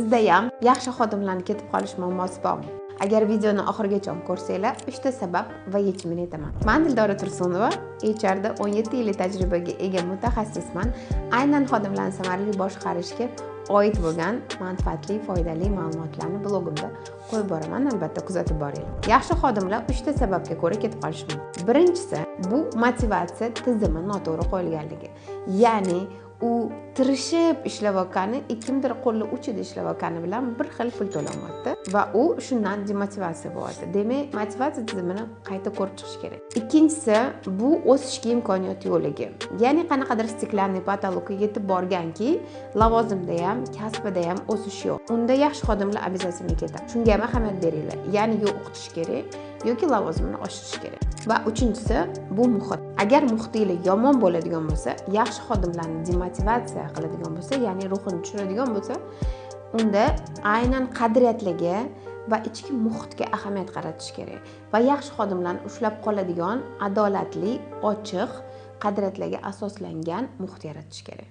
Sizdayam yaxshi xodimlarni ketib qolish muammosi bormi? Agar videoni oxirigacha ko'rsanglar, 3 ta sabab va yechimini aytaman. Man Dildora Tursunova, HRda 17 yillik tajribaga ega mutaxassisman. Aynan xodimlarni samarali boshqarishga oid bo'lgan manfaatli, foydali ma'lumotlarni blogimda qo'yib boraman, albatta kuzatib boringlar. Yaxshi xodimlar 3 ta sababga ko'ra ketib qolishi mumkin. Birinchisi, bu motivatsiya tizimi noto'g'ri qo'yilganligi. Ya'ni u tirishib ishlayotgani, kimdir qo'li uchida ishlayotgani bilan bir xil pul to'lanyapti va u shundan demotivatsiya bo'lyapti. Demak, motivatsiya tizimini qayta ko'rib chiqish kerak. Ikkinchisi, bu o'sishga imkoniyat yo'qligi. Ya'ni qanaqadir стеклянный потолок ka yetib borganki, lavozimda ham, kasbida ham o'sish yo'q. Unda yaxshi xodimlar обязательно ketadi. Shunga ham ahamiyat beringlar. Ya'ni yo o'qitish kerak yoki lavozimini oshirish kerak. Va uchinchisi, bu muhit. Agar muhitinglar yomon bo'ladigan bo'lsa, yaxshi xodimlarni demotivatsiya qiladigan bo'lsa, ya'ni ruhini tushiradigan bo'lsa, unda aynan qadriyatlarga va ichki muhitga ahamiyat qaratish kerak va yaxshi xodimlarni ushlab qoladigan adolatli, ochiq, qadriyatlarga asoslangan muhit yaratish kerak.